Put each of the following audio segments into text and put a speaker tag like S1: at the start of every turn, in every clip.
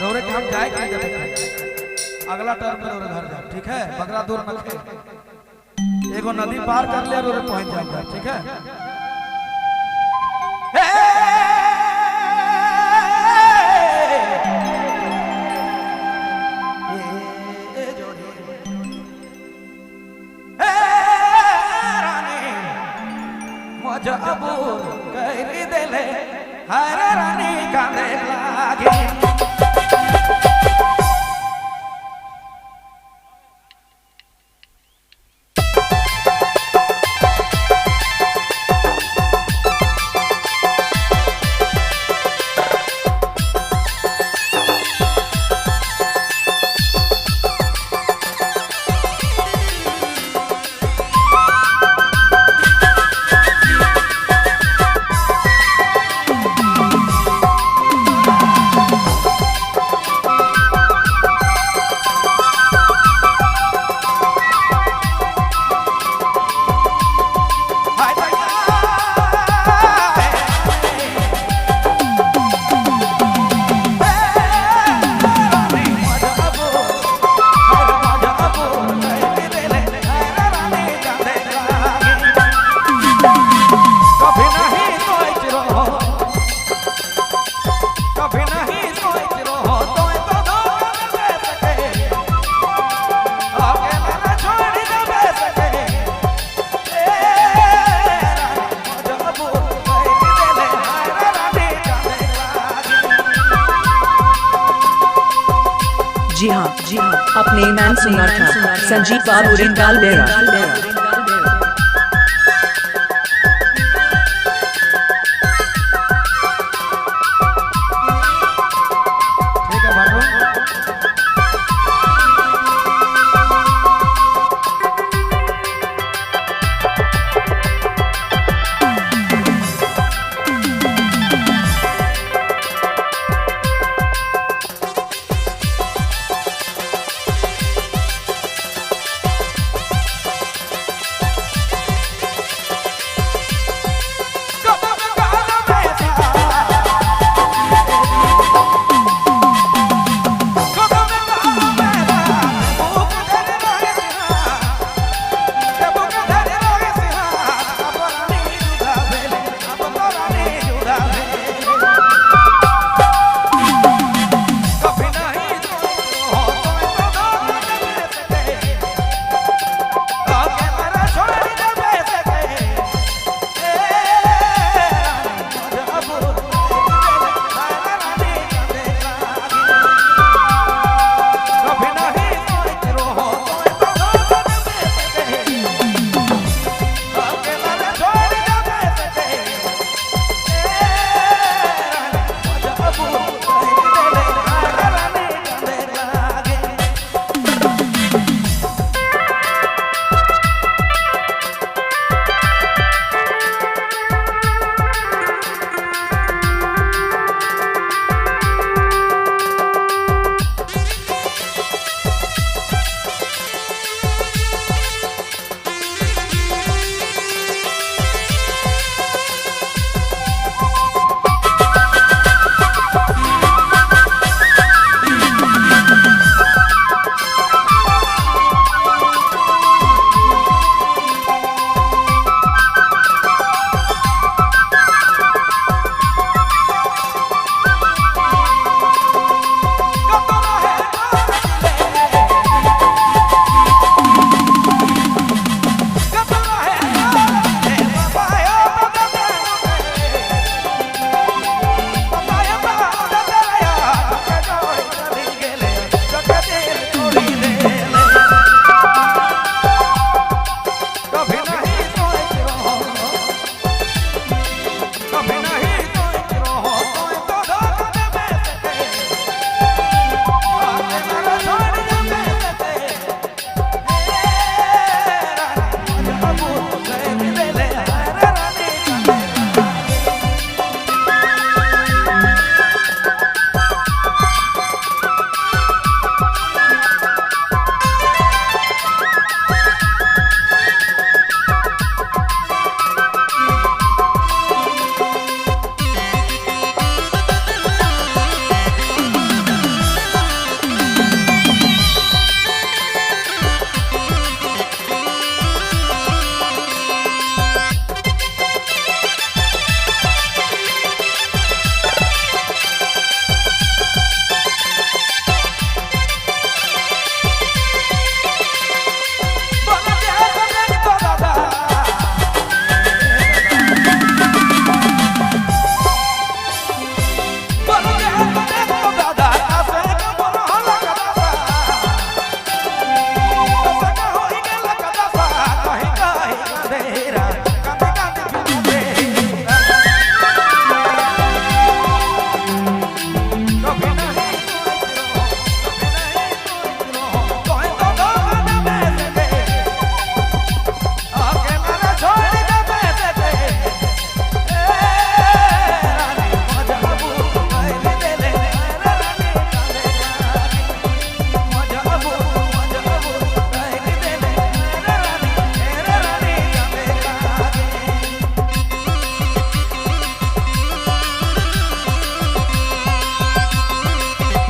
S1: रौरे के हम जाए के नहीं देते। अगला टर्म में रौरे घर जाए, ठीक है? बगरा दूर मत खे, एगो नदी पार कर ले, रौरे पहुंच जाए, ठीक है? ए जोड़ी, ए रानी, मजबूर कर देले हर रानी कांदे लागे। हाय कभी नहीं सोच रहो, कभी नहीं सोच रहो तो धोखा दे सके, अकेला न छोड़ दे सके। ए रानी मजबूर कर देले हाय रानी कांदे लागे।
S2: जी हाँ, जी हाँ, अपने मैन सुना था संजीव बाबू रिंगाल बेरा।
S1: ठीक है भागो।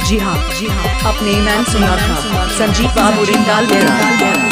S2: जी हाँ, जी हाँ, अपने मैन सुना था संजीव बाबू रिंगाल मेरा।